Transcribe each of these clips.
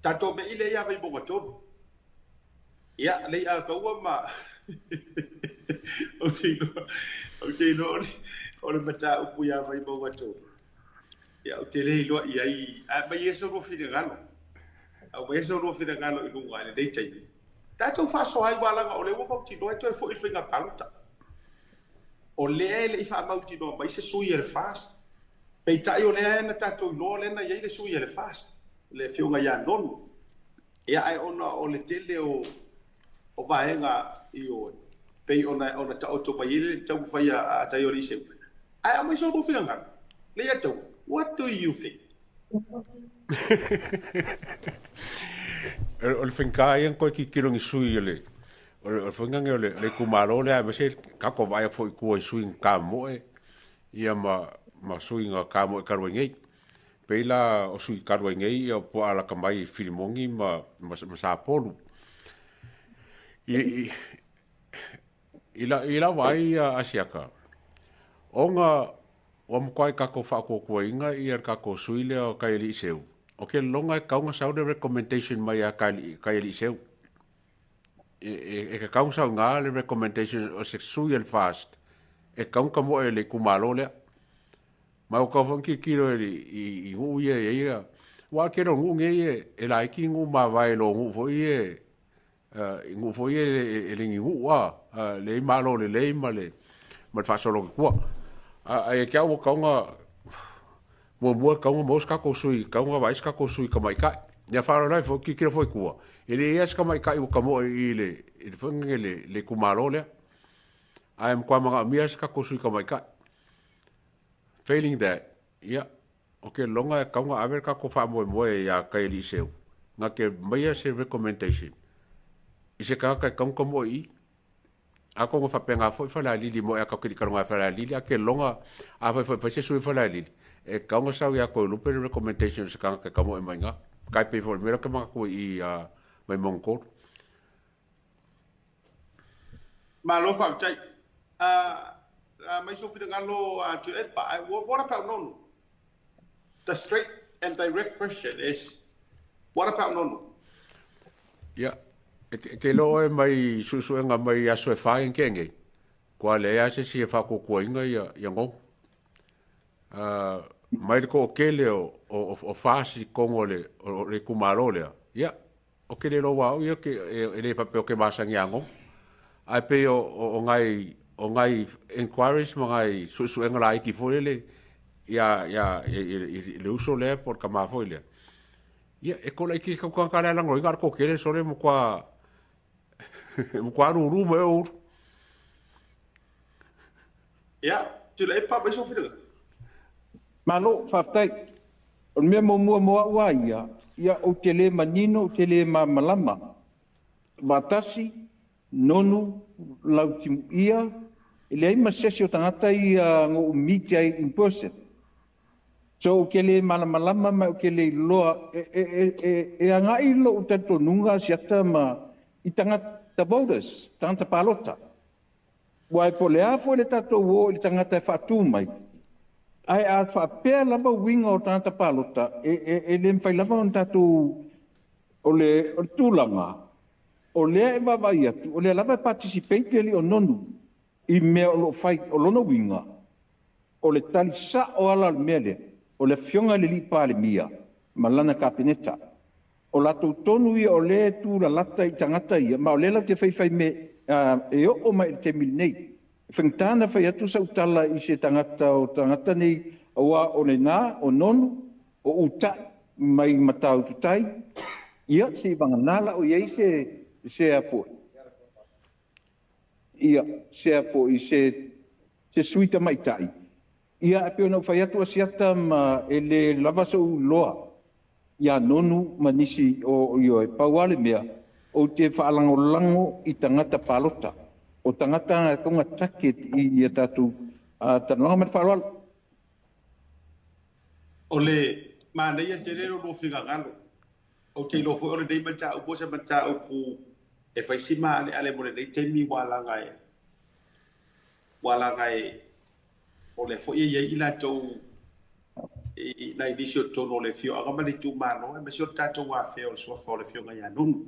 Tatou mea i lea ia Vaimauga 3. Ia, le i'a kaua ma ou te iloa, ou te iloa o le mataupu ia Vaimauga 3. Ia, ou te le iloa i ai, ae aumai ia so lua finagalo. Aumai ia so lua finagalo i luga i lenei taimi. Tatou faasoa ai, aua leaga o lea ua mautinoa e toe foi i le faiga palota. O lea e le i faamautinoa mai se sui a le FAST. Peitai o lea na tatou iloa lea na i ai le sui a le FAST, le afioga ia Nonu. Ia, ae ona o le tele o vaega ioe, pei ona taoto mai ai le taumafai a Taioli Seu. Ae aumai so lua finagalo. Leiataua, what do you think? O le faigata ia ona toe tilotilo i ni sui o le o le faiga o le itumalo lea, aemaise tatou vaai atu foi i tua i sui na tamoe ia ma sui na tamoe talu ai nei. Pei la o sui talu ai nei ia po alata mai Filimoni ma Sapolu. I lau vaai Asiata, ona ua matua tatou faatuatuaina ia le tatou sui lea o Kaialii Seu. O ke lona e kaunga sau le recommendation mai a Kaialii Seu. E ke kaunga sau ngā le recommendation o se sui el FAST e kaunga ka mo e le itumalo lea. Ma o kau whanki kilo e i ngu ia e ia. Wa ke ro ngu nge e e laiki ngu ma vai lo ngu fo i e ngu fo i e le ngu a le malo le le ma le whaasolo ke kua. A e kia ua kaunga mua mua kaunga mos ka ko sui kaunga vais ka ko sui ka mai kai. Ia wharo lai fo ki kilo fo i kua. E le ia ska mai kai ua ka mo i le whange le kumalo lea. A em kwa manga mia ska ko sui ka mai kai. Failing that, ia, o ke longa e kaunga ave ka ko wha moe moe ia kai li seu. Nga ke maia se recommendation. I se kaka kai kaunga mo i, a konga whapenga fo i whala lili mo e a kakiri karunga whala lili, a ke longa a whai whai se sui whala lili. E kaunga sau ia koe lupe le recommendation se kanga kai kamo e mai ngā. Kai pe fo mera ke manga koe i mai mongkor. Malo whautai. Mai so finagalo to Edpa, what about Nonu? The straight and direct question is, what about Nonu? Ia, e ke loa e mai suesuega mai aso e whae ngenge. Kua le ea se si e whakukuainga ia ngō. Mai le ko o kele o whaasi kongo o le kumalo lea. Ia, o ke le loa au ia ke e le whape o ke masangi a ngō. Ai pe o ngai inquiries ma ngai suesuega la iki fo le ia ia le uso lea por ka mafo lea. Ia e kola iki ka ka la lango inga ko kele sore mo kwa mo kwa ruru mo o. Ia, tu le pa mai so filo. Malo, whaftai. O mea mo mua mo au ia, ia o te le manino, o te le malama. Matasi, Nonu, lautimu ia, e leai ma sesi o tagata ia go meet ai in person. So o ke le malamalama ma o ke le iloa e agai lou talitonuga siata ma i tagata voters, tagata palota. Ua e po le a foi le tatou o i le tagata e faatū mai. Ae a faapea lava uiga o tagata palota, e le mafai lava ona tatou o le tulaga, o lea e vaavaai atu, o lea lava e participate le alii o Nonu i mea o loo fai o lona uiga, o le tali sa'o ala o le mea lea, o le afioga i le alii Palemia ma lana kapeneta. O latou tonu ia o lea e tulalata i tagata ia, ma o lea latou te faifai me e oo mai i le taimi lenei. E faigata ona fai atu sau tala i se tagata o tagata nei, auā o lenā, o Nonu, o uta'i mai Mataututai, ia se i vagana la o i ai se a foi. Ia, se a foi, se sui tamaitai. Ia, e pei ona ou fai atu asiata ma e le lava sou iloa ia Nonu ma nisi o ioe, pau lava le mea, ou te faalagolago i tagata palota. O tagata e take i ia tatou talanoaga ma le faaaloalo. O le manaia tele lo lua finagalo. Ou te iloa foi o lenei mataupu o se mataupu e faisi maaleale mo lenei taimi ua laga e o le foi e iai i latou i nai nisi o totonu o le afioaga ma le itumalo, aemaise o le tatou afea o le suafa o le Afioga ia Nonu.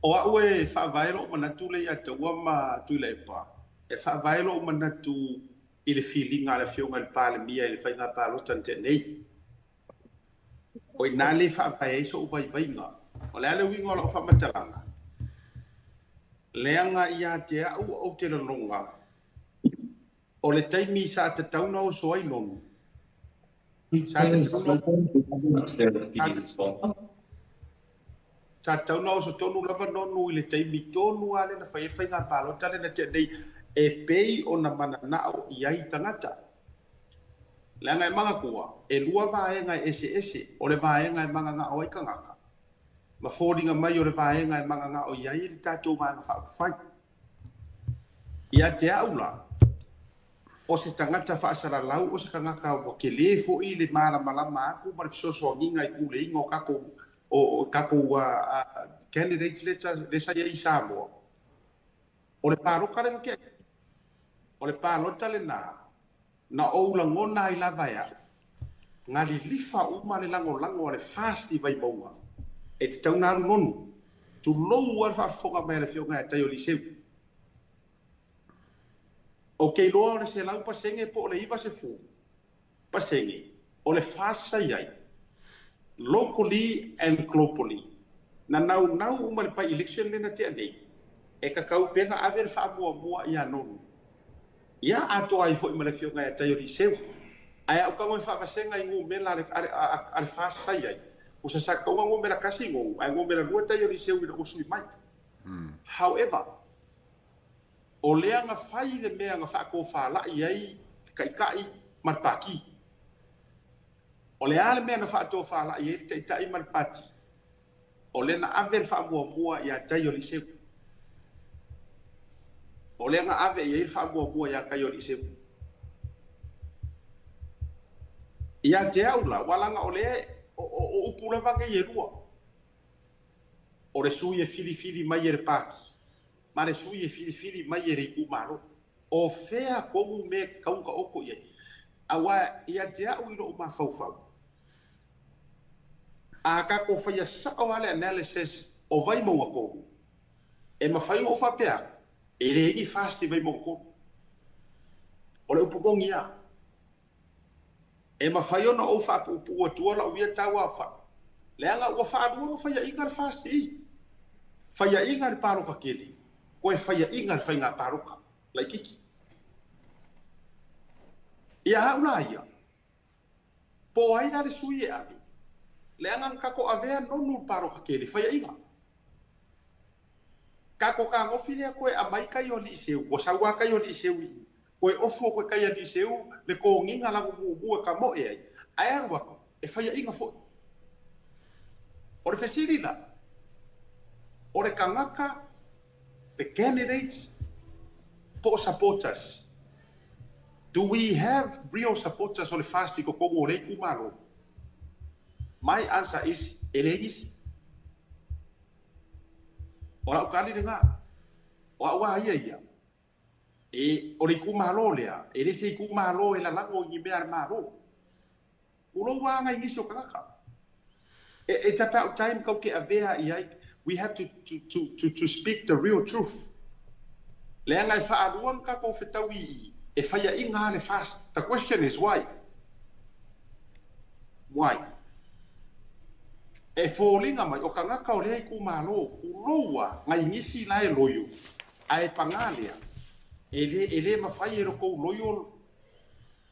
O a'u e faavae lo'u manatu lea ia Taua ma Tuilaepa, e faavae lo'u manatu i le filiga a le Afioga i le Palemia i le faiga palota na tea nei. O i ina lea e faavae ai so'u vaivaiga. O le a le uiga o la'u faamatalaga? Leaga ia te a'u ou te lagona o le taimi sa tatau ona oso ai Nonu, sa tatau ona oso tonu lava Nonu i le taimi tonu lava lea na fai ai le faiga palota lea na tea nei, e pei ona mananao i ai tagata. Leaga e manatua, e lua vaega e eseese, o le vaega e mananao ai tagata, ma foliga mai o le vaega e mananao i ai le tatou Vaega Faaupufai. Ia te a'u la, o se tagata faasalalau, o se tagata ua tele foi le malamalama atu ma le fesoasoaniga i puleaina o tatou candidates lea sa i ai i Samoa. O le palota lea na tea, o le palota lena na ou lagona ai lava e a'u, na lilifa uma le lagolago a le FAST i Vaimauga e tatau ona alu Nonu. Tulou a le faafofoga mai a le Afioga ia Taiolise'u. Ou te iloa o le 100% po o le 90% o le FAST sa i ai, locally and globally, na naunau uma le by election lea na tea nei, e tatau pea na ave le faamuamua ia Nonu. Ia atoa ai foi ma le Afioga ia Taiolise'u. Ae a'u tago e faavasega i numera a le FAST sa i ai, ua sasakauga numera 1 Nonu, ae numera 2 Taiolise'u ina ua sui mai. However, o lea na fai le mea na faatofalai ai le taitai ma le pati. O le a le mea na faatofalai ai le taitai ma le pati? O lea na ave le faamuamua ia Taiolise'u. O lea na ave i ai le faamuamua ia Taiolise'u. Ia te au la, ua laga o lea o upu lava nei e lua. O le sui e filifili mai e le pati, ma le sui e filifili mai e le itumalo. O fea tonu mea e tatau ona taoto i ai? Aua ia te a'u i lou mafaufau, a tatou faia sao lava le analysis o Vaimauga 3, e mafai ona ou faapea atu, e leai ni FAST i Vaimauga 3. O le upu moni lava. E mafai ona ou faapuupuu atua lau ia tauaofai, leaga ua faalua ona faiaina le FAST i. Faiaina le palota tele, toe faiaina le faiga palota laitiiti. Ia a'u la ia, po o ai la le sui e ave, leaga na tatou avea Nonu le palota tele, faiaina. Tatou tagofi lea toe aumai tai o Aliiseu, ua sau lava tai o Aliiseu i i, toe ofu toe tai Aliiseu le toniga lanu mumu e tamoe ai, ae alu atu, e faiaina foi. O le fesili la, o le tagata, the candidates, po o supporters? Do we have real supporters o le FAST i totonu o lea itumalo? My answer is, e leai nisi. O lau tali lena. O a'u a ia ia, e o le itumalo lea, e le se itumalo e lalago i ni mea a le Malo. Ulou aga i nisi o tagata. It's about time kau ke avea i ai. We have to speak the real truth. Leaga e faalua ona tatou fetaui i e faiaina le FAST. The question is why? Why? E foliga mai o tagata o lea itumalo, tulou a nai nisi la e loio, ae pagā lea, e le mafai e lo tou loio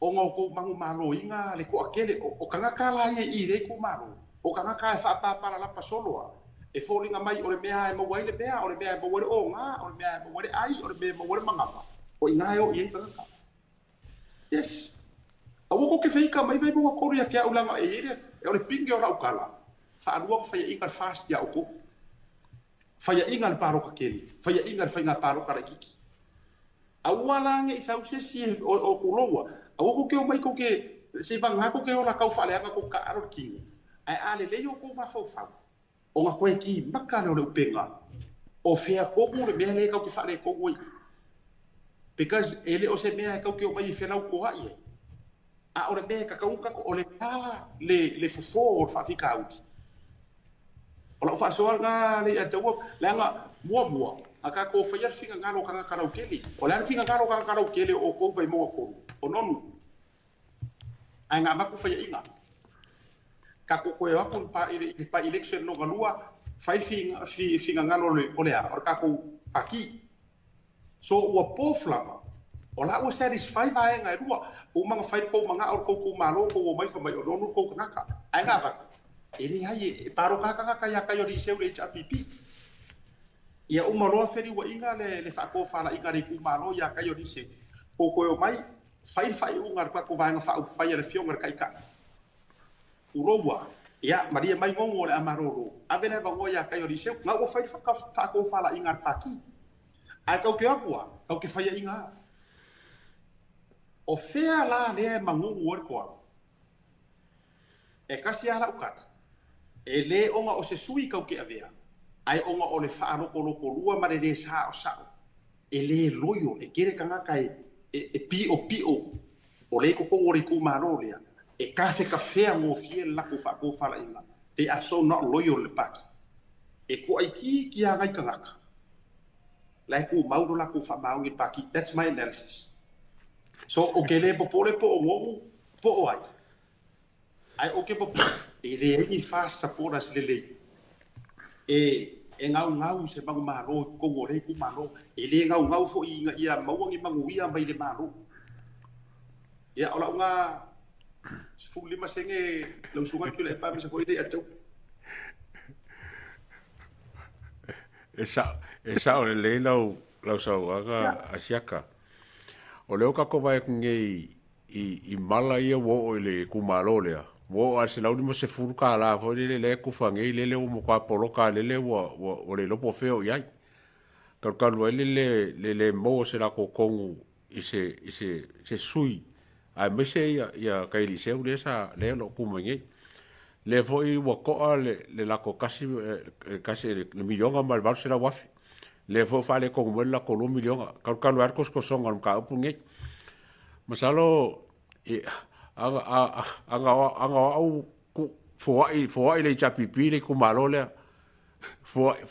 ona o tou manumaloina le toatele o tagata la ia i lea itumalo, o tagata e faapapalalapa solo a. E foliga mai o le mea e maua ai le mea, o le mea e maua ai le oga, o le mea e maua ai le ai, o le mea e maua ai le manava. O i ina e o i ai tagata. Yes. Aua ko ke feika mai Vaimauga 3 ia te a'u leaga e i ai le, o le pinge o lau tala, faalua ona faiaina le FAST ia outou. Faiaina le palota tele, faiaina le faiga palota laitiiti. Aua la ne i sau se isi o tuloua, aua tou te omai tou te, se i vagana tou te ola tau faaleaga tou taalo le tino. Ae a lelei outou mafaufau, ona toe timata lea o le upega, o fea tonu le mea lea tatou te faaletonu ai. Because e le o se mea e tatou te omai e felautoa'i ai. A o le mea e kakau kako o le a le fofo o le faafikauli. O lau faasoa lena le ia te ua, leaga muamua, a tatou faia le finagalo o tagata lautele. O le a le finagalo o tagata lautele o outou Vaimauga 3, o Nonu. Ae na avatu faiaiga. Tatou toe o atu i le by-election lona lua, fai finagalo o le a, o le tatou pati. So ua both lava, o la ua satisfy vaega e lua, uma na fai le tou manao o le tou itumalo, tou omai fai mai o Nonu le tou tagata. Ae na avatu, e leai, e paloka tagata ia kai o Liceu le HRPP. Ia uma loa feliuaiga le faatofalaiga a le itumalo ia kai o Liceu. Po toe omai, fai le faaiuga a le tatou vaega faaupufai a le afioga i le Taitai. Uloua, ia malie mai Nonu o le a malolo, ave le avanoa ia kai o Liceu, na ua fai le faatofalaiga a le pati. Ae tau te o atu a, tau te faiaiga a. O fea la lea e magugu ai le toau? E tasi lava lau tali, e le ona o se sui tau te avea, ae ona o le faalotolotolua ma le le saosao, e le loio, e tele tagata e piopio o le i totonu o le itumalo lea, e tafetafea gofie le latou faatofalaiga. They are so not loyal le party. E toaitiiti lava nai tagata la e tumau lo latou faamaoni i le party. That's my analysis. So ou te le popole po o Nonu po o ai. Ae ou te popole, e leai ni fast supporters lelei e gaugau se manumalo i totonu o lea itumalo. E le gaugau foi ina ia maua ni manuia mai le Malo. Ia, o lau na 15 sene lau susuga Tuilaepa aemaise foi le ia te au. E sao lelei lau saunoaga Asiata. O lea ua tatou vaai atu nei i mala ia ua oo i le itumalo lea, ua oo lava i le $150 foi lele lea e tufa nei lele ua matua poloka lele ua le iloa po o fea o i ai. Talu talu ai le le maua o se latou tonu i se sui aemaise ia Kailiseu lea sa lea o lo o tu mai nei. Lea foi ua to'a le latou tasi tasi le miliona ma le 800,000. Lea foi ua faaletonu mai le latou 2 miliona. Talu talu ai le tosotosoga o le mataupu lenei. Masalo aga o au foai le HRPP le itumalo lea. Foai.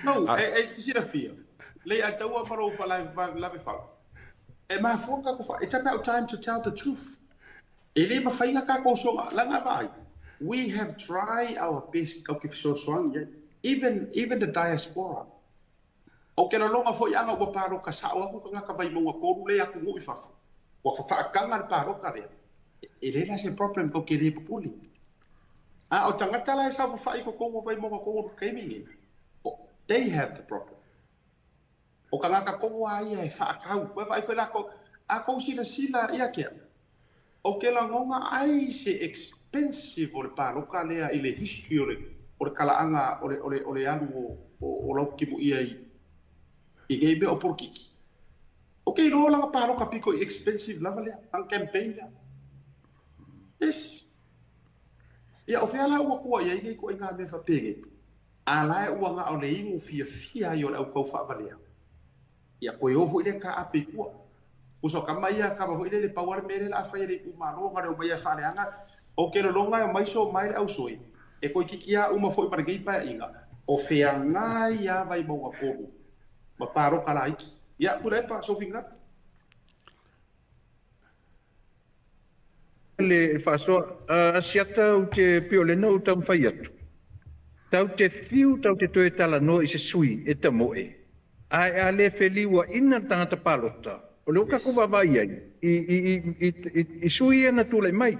No, e silafia. Le ia taua ma lou faalavelave fau. E mafua tatou fa. It's about time to tell the truth. E le mafai ona tatou soga laga vaai. We have tried our best tatou te fesoasoani ai. Even the diaspora. O ke laloga foi aga ua paloka sao atu tagata Vaimauga 3 le atunuu i fafo. Ua fafaakaga le paloka lea. E le la se problem tau te le popole. A o tagata la e saofafai i totonu o Vaimauga 3 i le taimi lenei, they have the problem. O tagata tonu a ia e faatau. Ua vaai foi latou, a tou silasila ia kea. O ke lagona ai se expensive o le paloka lea i le history o le kalaaga o le alu o lau timuia i nei mea o polokiki. O ke iloa langa paloka piko i expensive lava lea, ang campaign lea. Yes. Ia o fea la ua tua i ai nei ko ngā mea whapere. A la e ua ngā o le ingu fia fia i o le au kau whaavalea. Ia koe o foi le ka ape i tua. Uso ka mai ia ka foi le le pau ale mere la whai le kumalo ngā reo mai a whaaleanga. O ke lolonga e mai so mai le au soi. E koe kiki a uma foi mara gei pae inga. O whea ngai a vai maunga kōru. Ma pāroka la iki. Ia, pura e pa, sofinga. Le faasoa Asiata ou te pei o lena ou taumafai atu. Tau te fiu tau te toe talanoa i se sui e tamoe. Ae a le feliuaina le tagata palota. O le ua tatou vaavaai ai i sui ia na tulai mai.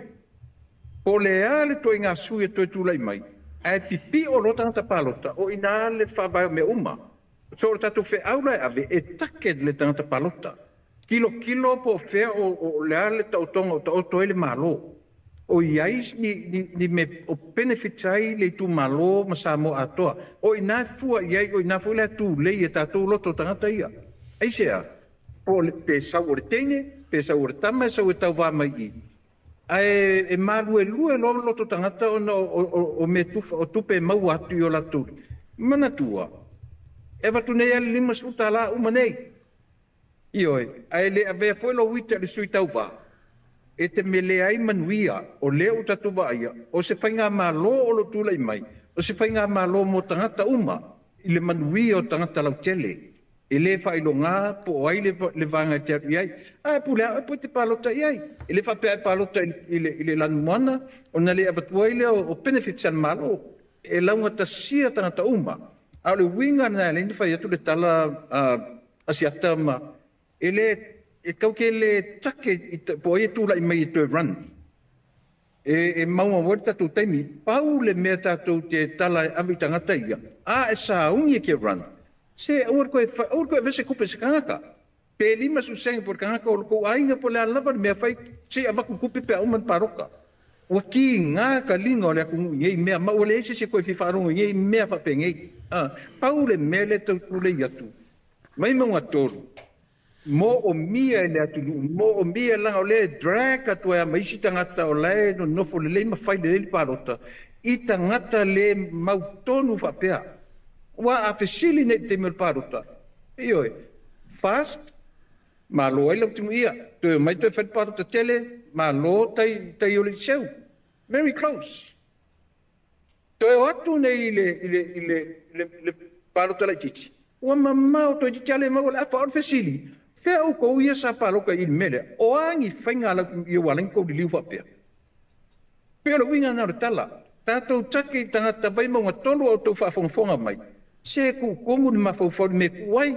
Po o le a le ituaiga sui e toe tulai mai, ae pipio loa tagata palota, o i ina le faavae o mea uma. So o le tatou feau la e ave, e target le tagata palota. Tilotilo po o fea o le a le taotoga o taoto ai le Malo. O i ai ni mea o benefits ai le itumalo ma Samoa atoa. O i ina e fua i ai, o i ina foi la e tulei e tatou loto o tagata ia. Aisea? Po o le, pe sau o le teine, pe sau o le tama e sau e tauva mai i i. Ae e maluelue loa loto tagata ona o mea tufa, o tupe e maua atu i o latou manatua. E avatu nei lava le $50 uma nei. Ioe, ae le avea foi lou ita i le sui tauva. E te mele ai manuia o lea ua tatou vaaia, o se faigamalo o lo o tulai mai, o se faigamalo mo tagata uma i le manuia o tagata lautele. E le faailoga po o ai le vaega e te alu i ai. Ae pule lava oe po e te palota i ai. E le faapea e palota i le lanumoana ona le avatua ai lea o benefits a le Malo. E laugatasia tagata uma. A o le uiga lena e ala ai ona fai atu le tala Asiata ma e le e tau ke le take po o ai e tulai mai e toe run. E maumau ai le tatou taimi. Pau le mea tatou te tala e ave i tagata ia, a e sauni e ke run, se aua le koe aua le koe avese kupe se tagata. Pe 50 sene po o le tagata o le kou aiga po o le a lava le mea fai, se i avatu kupe pe a uma le paloka. Ua kiga ka liga o le atunuu i nei mea, ma ua leai se isi e toe fia faalogo i nei mea faapenei. Pau le mea lea e tau tulei atu, mai mauga tolu, moomia e le atunuu, moomia leaga o lea e drag atu ai lava ma isi tagata o la e nonofo lelei ma fai lelei le palota i tagata le mautonu faapea. Aua a fesili nei i le taimi o le palota, ioe, fast, malo ai lau timuia, toe omai toe fai le palota tele, malo tai, tai o le Liceu. Very close. Toe o atu nei i le, i le, i le, i le, le palota laitiiti, ua mamao toeitiiti lava le maua le afa. O le fesili, fea outou ia sa palota i le mea lea? O a ni faiga a lau ia ua ala ai ona tou liliu faapea? Pei o le uiga lena o le tala. Tatou take i tagata Vaimauga 3 a outou faafogafoga mai, se tuutonu le mafaufau i le mea e tuu ai,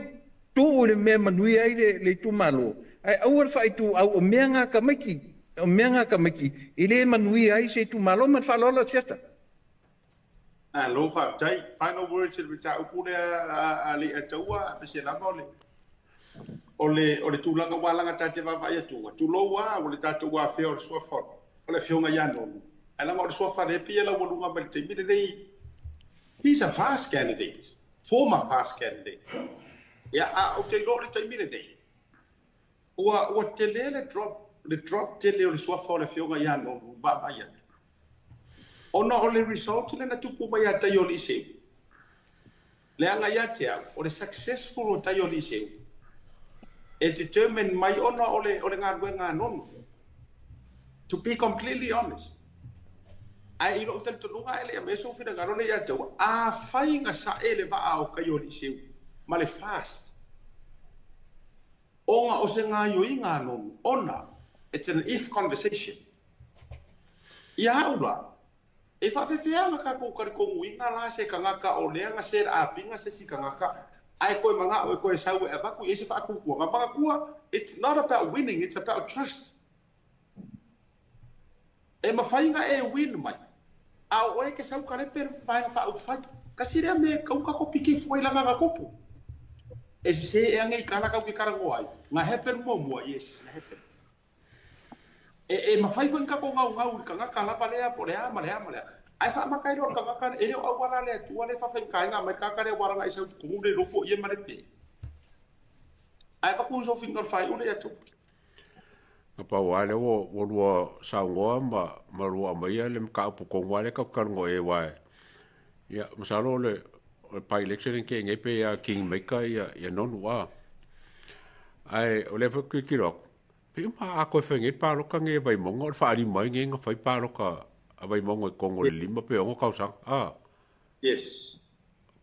tuu i le mea e manuia ai le itumalo, ae aua le faaituau o mea na a tamaiti, o mea na a tamaiti e le manuia ai se itumalo. Ma le faaaloalo Asiata. Malo faafetai. Final words i le mataupu lea a Leiataua, aemaise lava o le o le o le tulaga ua laga ta te vaavaai atu, tulou lava ua le tatou afea o le suafa o le afioga ia Nonu, ae leaga o le suafa lea e pei e laualuga mai le taimi lenei. He's a fast candidate, former fast candidate. Ia, a ou te iloa o le taimi lenei, ua tele le drop tele o le suafa o le afioga ia Nonu vaavaai atu. Ona o le result lea na tupu mai ia tai o Liceu. Leaga ia te au, o le successful o tai o Liceu, e determine mai ona o le galuega a Nonu. To be completely honest. Ae i lou talitonuga e le aumai sou finagalo lea ia te au, afai na sae le vaa o tai o Liceu ma le fast, ona o se gaioiga a Nonu, ona it's an if conversation. Ia au la, e faafefea na tatou talitonuina la se tagata o lea na set up ina se isi tagata, ae toe manao e toe sau e avatu i ai se faatuatuaga. Manatua, it's not about winning, it's about trust. E mafai na e win mai, a o oe ke sau kalepe le vaega faaupufai. Kasi lea mea e kau ka kopi kei fua i langa na tupu. E sese ea nei kala kau ke karangoa ai. Na happen muamua, yes, na happen. E mafai foi na tatou gaugau i le tagata lava lea po o le a ma le a ma le a. Ae faamata ai loa le tagata e le o auala le Atua le faafaigaina mai le tagata lea ua alaga i sau totonu le iloa po o ia ma le pe. Ae avatu sou finagalo faaiu lea ia te au. Na pau lava lea ua lua saunoa ma lua aumaia le mataupu tonu lava lea tatou te talanoa i ai aua ia masalo o le by election lea na tea nei pei lava king maker ia Nonu a. Ae o lea foi ou te tilotilo atu, pei uma a toe fai nei le palota nei a Vaimauga o le faalima ai nei na fai palota a Vaimauga i totonu o le 5 pe 6 tausaga a. Yes.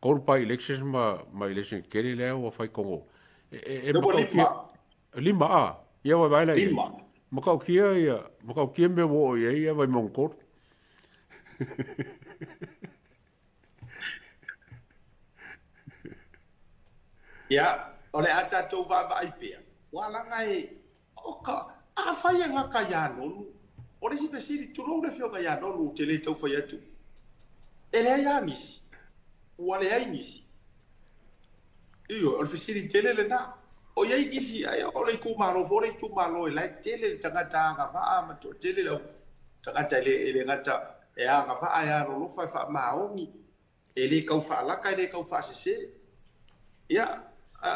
Tolu by elections ma election tetele lea ua fai i totonu. E Lea ua matautia lima. lima a. Ia ua vaai la i ai. Lima. Matautia ia, matautia mea ua oo i ai ia Vaimauga 3. Ia, o le a tatou vaavaai pea, ua laga e, o ka, afai e gata ia Nonu, o le isi fesili, tulou le afioga ia Nonu, ou te le tau fai atu, e leai lava nisi, ua leai nisi. Ioe, o le fesili tele lena. O i ai nisi, ai o le itumalo foi o le itumalo e la e tele le tagata agavaa ma toatele le au tagata e le gata e agavaa e alolofa e faamaoni, e le tau faalaka e le tau faasese. Ia,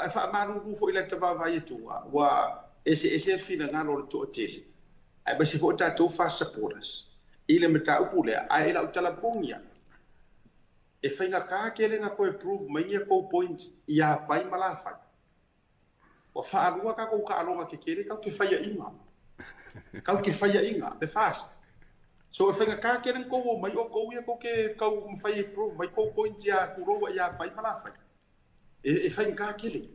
e faamalulu foi i lata vaavaai atuga, ua eseese le finagalo o le toatele, aemaise foi o tatou fast supporters i le mataupu lea, ae i lau tala moni lava, e faigata tele na toe prove mai ni a tou points ia pai ma lafai. Ua faalua tatou taaloga tetele tatou te faiaina. Kau ke faiaʻiga le fast. So e faigata tele ona tou omai outou ia tou te taumafai e prove mai tou point ia tulou ia fai ma la fai. E faigata tele.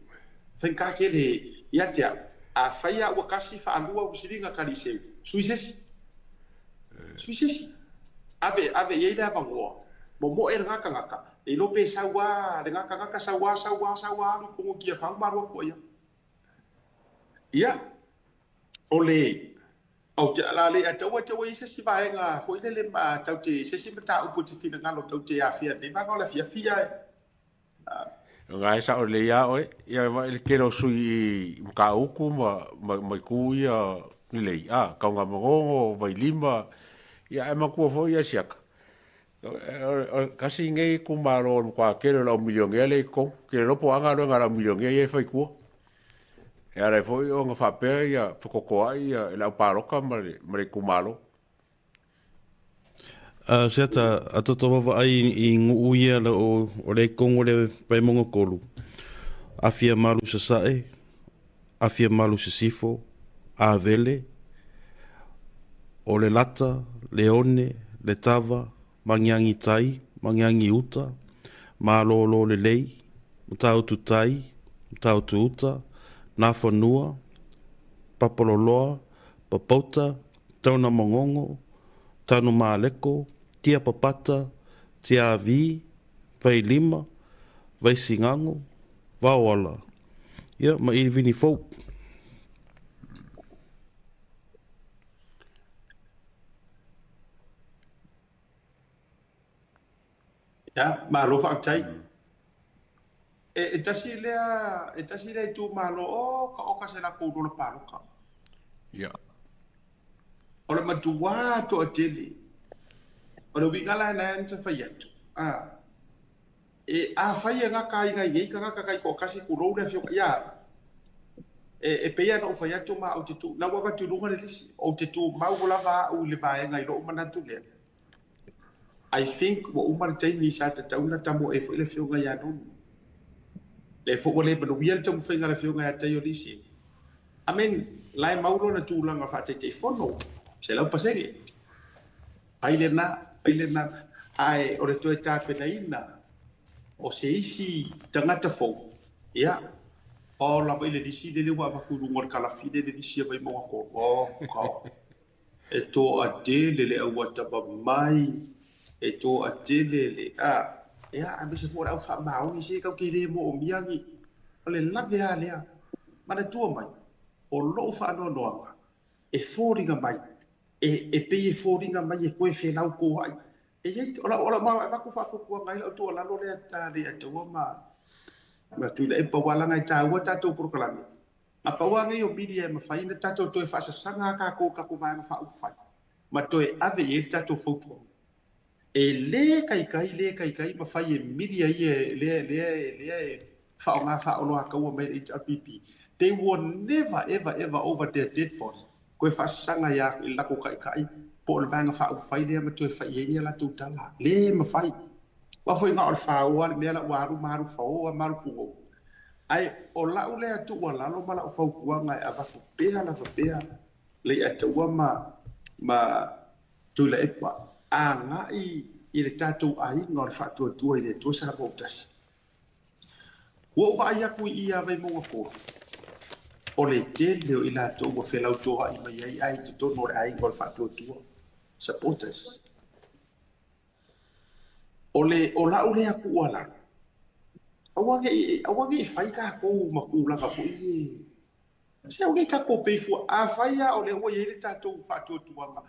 Faigata tele ia te au. Afai lava ua tasi faalua au fesiliga Kaliseu, sui se isi. Sui se isi. Ave, ave i ai le avanoa. Momoe lena tagata, le iloa pe sau lava lena tagata, sau lava, sau lava, sau lava alu i totonu o Tiafau ma alu atu ai lava. Ia, o le, ou te, la le taua taua i se isi vaega foi lele ma tau te, se isi mataupu e te finagalo tau te afea nei vaega o le afiafi ae. Ga e sao lelei lava oe, ia vaai le tele o sui i Matautu ma itu ia lelei, a, Taugamagogo, Vailima, ia ae matua foi ia Siaka. Tasi lenei itumalo o le matua tele o le au milionea lea i totonu. Ou te le iloa po o a galuega a le au milionea ia e fai i tua. E ala ai foi ona faapea ia fetotoai ia le au palota ma le itumalo. Seata, a toto vaavaai i nuu ia o le totonu o le Vaimauga 3, Afia Malu Sasae, Afia Malu Sisifo, Avele, o le Lata, Leone, Letava, Magiagi Tai, Magiagi Uta, Malolo Lelei, Matautu Tai, Matautu Uta, Nafanua, Papaloloa, Papauta, Taunamagogo, Tanumaleko, Tiapapata, Tiavi, Vailima, Vaisigago, Vaoala, ia ma Ilivini Fou. Ia, malo faafetai. E tasi lea, e tasi lea itumalo, o ka oka se latou lola palota. Ia. O le matua toatele, o le uiga la lena na fai atu. A, e afai e gata ai nai nei tagata taitoatasi tulou le afioga, ia, e pei lava ona ou fai atu ma ou te tu, la ua avatu i luga le lisi, ou te tumau lava au i le vaega i lou manatu lea. I think ua uma le taimi sa tatau ona tamoe foi le afioga ia Nonu. Lea foi ua le manuia le taumafaiga a le afioga ia Taiolisi. I mean, la e mau lona tulaga faa-Taitaifono, 100%. Fai lena, fai lena. Ae o le toe tapenaina o se isi tagata fou, ia, o lava i le lisi lele ua avatu i luga o le kalafi lele lisi a Vaimauga 3. Oh, God. E toatele le auatamamai, e toatele le, a, ia, aemaise foi o le au faamaoni, se tatou te le moomia ni, o le lave lava lea. Manatua mai, o lou faanoanoaga, e foliga mai, e pei e foliga mai e toe felautoai. E i ai, o lau, o lau, ma avatu faafuafuaga ai lau tuualalo lea a Leiataua ma Tuilaepa, aua leaga e taua tatou polokalame. A pau lava nei o media e mafai ona tatou toe faasasaga a tatou i tatou Vaega Faaupufai ma toe ave i ai le tatou fautuaga. E le taitai, le taitai mafai e media ia lea, lea, lea e faaaoga faaoloataua mai e le HRPP. They will never ever ever over their dead body toe faasasaga ia i le latou taitai po o le Vaega Faaupufai lea ma toe fai i ai ni a latou tala. Le mafai. Aua foi na o le faoa le mea la ua alu ma alu faoa ma alu pugou. Ae o lau lea tuualalo ma lau fautuaga e avatu pea lava pea Leiataua ma Tuilaepa, agai i le tatou aiga o le Faatuatua i le Atua Samoa-tasi. Ua ou vaai atu i i ia Vaimauga 3, o le tele o i latou ua felautoa'i mai ai ae i totonu o le aiga o le Faatuatua, supporters. O le, o lau lea tuualalo, aua ne i, aua ne i fai tatou ma tulaga foi ia, se aua ne i tatou pei fua. Afai lava o lea ua i ai le tatou faatuatuaga,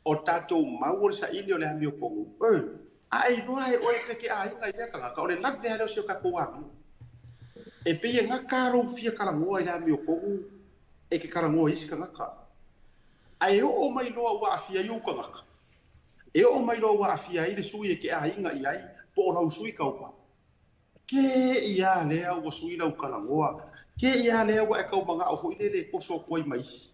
o tatou mau o le saili o le amiotonu, a e iloa e oe pe te aiga i lea tagata, o le lave lava lea o si o tatou amio. E pei e gata lou fia talanoa i le amiotonu e te talanoa i isi tagata. Ae oo mai loa ua aafia ai ou tagata, E oo mai loa ua aafia ai le sui e ke aiga i ai, po o lau sui tauva. Ke ia lea ua sui lau talanoa, ke ia lea ua e tau mana'o foi lele e toso atu ai ma isi.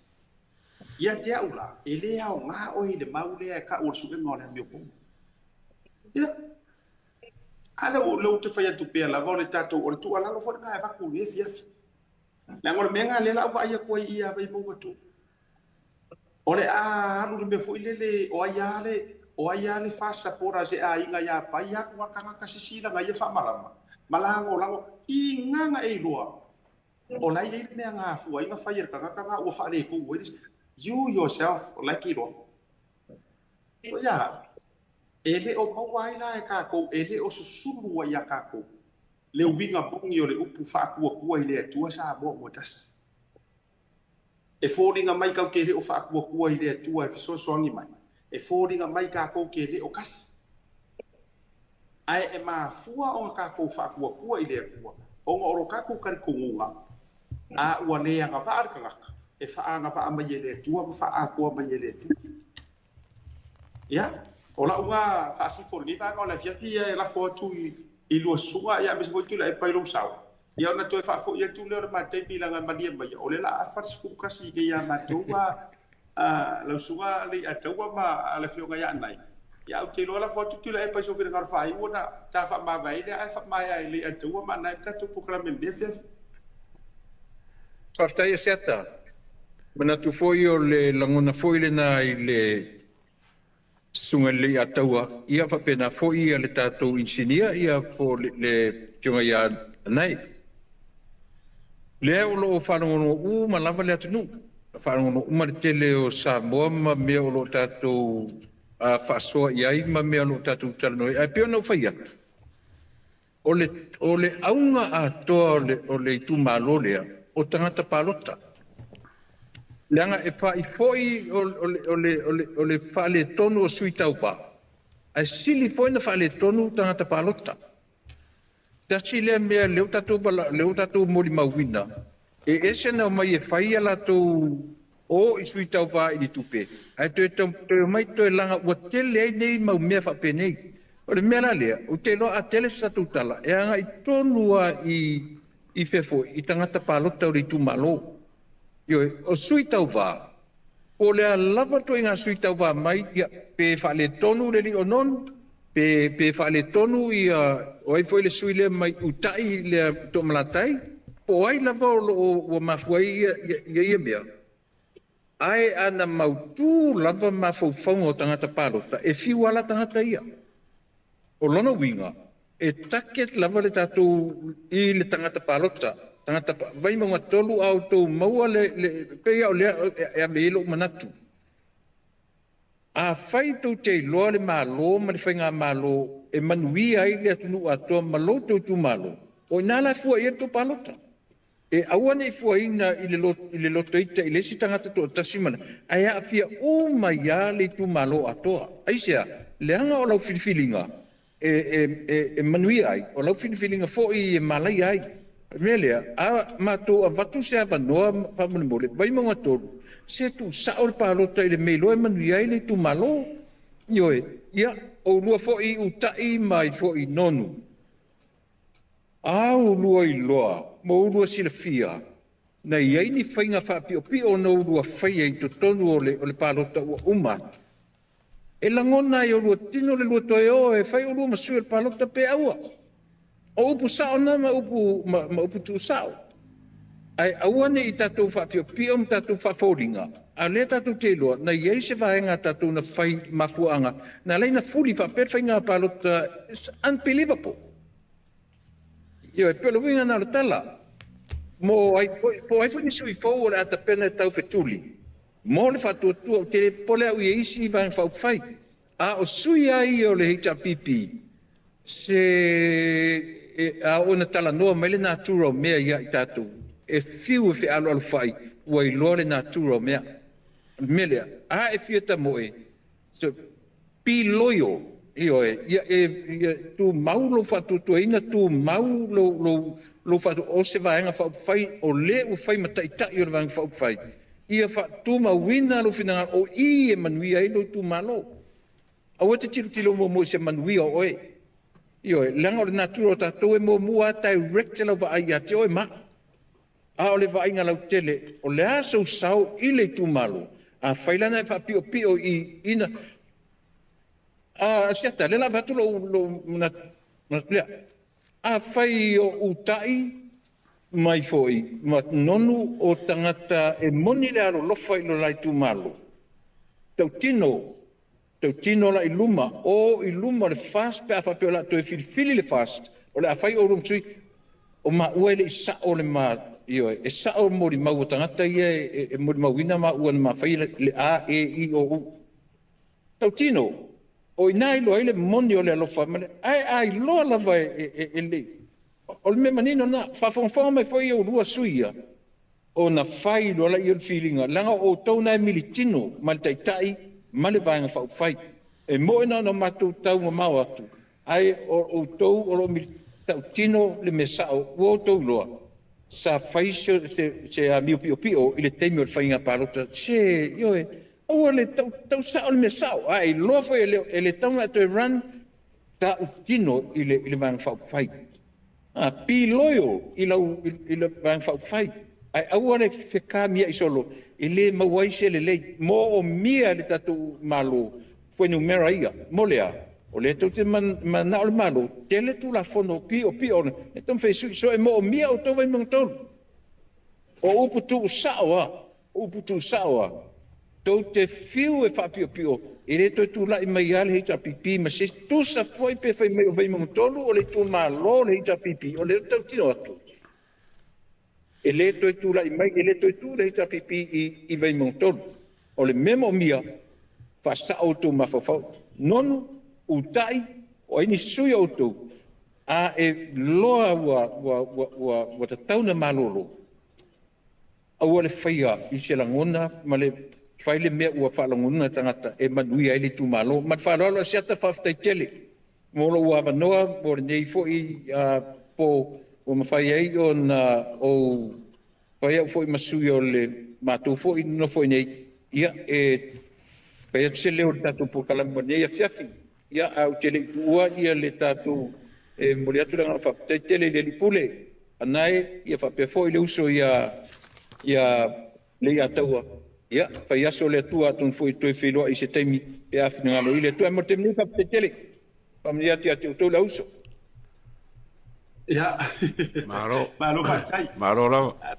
Ia te a'u la, e le aoga oe i le mau lea e ka'u o le suega o le amiotonu. Ia, a lea ou te fai atu pea lava o le tatou, o le tuualalo foi lena e avatu i lenei afiafi. Leaga o le mea lena lea la a ou vaai atu ai i ia Vaimauga 3. O le a alu le mea foi lele o ai lava le o ai lava le FAST supporter se aiga ia pai alu a tagata sisila na ia faamalama ma lagolago i gaga e iloa o la e i ai le mea gafua ai na fai e le tagata na ua faaletonu ai le you yourself o la e te iloa. O ia, e le o maua ai la e tatou, e le o susulu ai iā tatou le uiga moni o le upu faatuatua i le Atua Samoa ua tasi. E foliga mai tatou te le o faatuatua i le Atua e fesoasoani mai, e foliga mai tatou te le o tasi. Ae e mafua ona tatou faatuatua i le Atua ona o lo tatou talitonuga a ua le agavaa le tagata, e faaagavaa mai e le Atua ma faaatoa mai e le Atua. Ia, o lau na faasifo i lenei vaega o le afiafi, ia e lafo atu i lua susuga, ia aemaise foi Tuilaepa i lou sao. Ia ona toe faafoi atu lea o le ma taimi leaga e malie mai, o lea o le a afa le 11 nei ia matou lau susuga Leiataua ma le afioga ia Anae. Ia ou te iloa lafo atu Tuilaepa i sou finagalo faaiu ona ta faamavae ai lea ae faamaea e Leiataua ma Anae le tatou polokalame i lenei afiafi. Faafetai Asiata. Manatu foi o le lagona foi lena i le susuga i le Leiataua, ia faapena foi ia le tatou inisinia ia po le afioga ia Anae. Lea o lo o faalogologo uma lava le atunuu, faalogologo uma le tele o Samoa ma mea o lo o tatou faasoa i ai ma mea o lo o tatou talanoa ai. Ae pei ona ou fai atu, o le auga atoa o le itumalo lea, o tagata palota. Leaga e faifoi o le faaletonu o sui tauva, ae sili foi na faaletonu tagata palota. Tasi lea mea lea ua tatou molimauina, e ese na omai e fai a latou o i sui tauva i le tupe, ae toe omai toe laga ua tele ai nei mau mea faapenei. O le mea la lea, ou te iloa a tele se tatou tala, e agai tonu lava i fea foi, i tagata palota o le itumalo. Ioe, o sui tauva, po o le a lava ituaiga sui tauva mai, ia, pe faaletonu le alii o Nonu, pe faaletonu ia, o ai foi le sui lea mai utai lea Toomalatai, po o ai lava o lo o ua mafua ai ia mea. Ae ana mautu lava mafaufauga o tagata palota, e fiu lava tagata ia. O lona uiga, e target lava le tatou i le tagata palota. Tagata Vaimauga 3 a outou maua le pei o lea e ave i ai lou manatu. A fai tou te iloa le Malo ma le faigamalo e manuia ai le atunuu atoa ma lo outou itumalo, o ina la fua i ai le tou palota. E aua ne i fuaina i le lotoita i le isi tagata toatasi ma ae aafia uma ia le itumalo atoa. Aisea, leaga o lau filifiliga e manuia ai, o lau filifiliga foi e malaia ai. Mea lea, a matou avatu se avanoa faamolemole, Vaimauga 3, se tuusao le palota i le mea iloa e manuia ai le itumalo. Ioe, ia, oulua foi utai mai foi Nonu. A oulua iloa, ma oulua silafia, na i ai ni faiga faapiopio na oulua faia i totonu o le palota ua uma atu. E lagona ai oulua tino le lua toe o e fai oulua ma sui o le palota pe aua. O upu sao na ma upu tuusao. Ae aua ne i tatou faapiopio ma tatou faafoliga, a lea tatou te iloa, na i ai se vaega tatou na fai mafuaaga, na alai na fuli faapea le faiga palota, it's unbelievable. Ioe, e pei o le uiga na o le tala. Mo ai foi ni sui fou o le a tapena e taufetuli. Mo le faatuatua, ou te le popole au i isi vaega faaupufai. A o sui ai ia o le HRPP, se a oo ina talanoa mai le natura o mea ia i tatou, e fiu e fealoalofai, ua iloa le natura o mea. O le mea lea, a e fia tamoe, so, be loyal, ioe, ia tumau lou faatuatuaina, tumau lou faatuatua, o se vaega faaupufai, o le ua fai ma taitai o le vaega faaupufai, ia faatumauina lou finagalo, o i e manuia ai lou itumalo. Aua te tilotilo muamua i se manuia o oe. Ioe, leaga o le natura o tatou e muamua a direct lau vaai ia te oe ma. A o le vaaiga lautele, o le a sou sao i le itumalo, a fai lana e faapiopio i ina. A Asiata, le la avatu lou manatu lea. A fai o utai mai foi, ma Nonu o tagata e moni le alolofa i lo la itumalo. Tautino, tautino la i luma, o i luma le FAST pe a faapea o le a toe filifili le FAST, o le a fai oulua ma sui, o maua e le i sao le ma, ioe, e sao molimau a tagata ia e molimauina maua na ma faia le A, E, I, O, U. Tautino, o ina iloa ai le moni o le alofa, ma le, ae a iloa lava e le, o le mea manino na, faafogafoga mai foi oulua sui ia, ona fai loa laia o le filiga, leaga o outou na e militino ma le taitai ma le vaega faaupufai. E moe na ona matou taumamao atu, ae o outou o lo o tautino le mea sao ua outou iloa, sa fai se amio piopio i le taimi o le faiga palota. Se, ioe, aua le tau sao le mea sao, ae iloa foi e le tau na toe run, tautino i le vaega faaupufai. Be loyal i le vaega faaupufai. Ai aua le fekamia i solo, e le maua ai se lelei, mo o mia le tatou malo, fuainumera ia, mo lea, o le tou te manao le malo, tele tulafono pio pio, e taumafai sui so e mo o mia o tou Vaimauga 3. O upu tuusao a, upu tuusao a, tou te fiu e faapiopio, e le toe tulai mai lava le HRPP ma se tusa foi pe fai mai o Vaimauga 3, o le itumalo le HRPP, o le tautino atu. E le toe tulai mai, e le toe tu le HRPP i Vaimauga 3. O le mea moomia, faasao outou mafaufau. Nonu, utai, o ai ni sui o outou, a e loa ua tatau na malolo, aua le faia i se lagona ma le fai le mea ua faalagona tagata e manuia ai le itumalo. Ma le faaaloalo Asiata, faafetai tele mo lou avanoa, mo lenei foi po ua mafai ai ona ou fai au foi ma sui o le matou foi nofo i nei, ia e fai atu se leo o le tatou polokalame mo lenei afiafi. Ia a ou te le i tuua ia le tatou e momoli atu le agaga faafetai tele i le alii pule anae, ia faapea foi le uso ia Leiataua. Ia fai aso le Atua atonu foi toe feiloai i se taimi pe a finagalo i le Atua. Mo le taimi nei, faafetai tele. Faamanuia atu ia te outou le auso. Ia. Malo. Malo faafetai. Malo lava.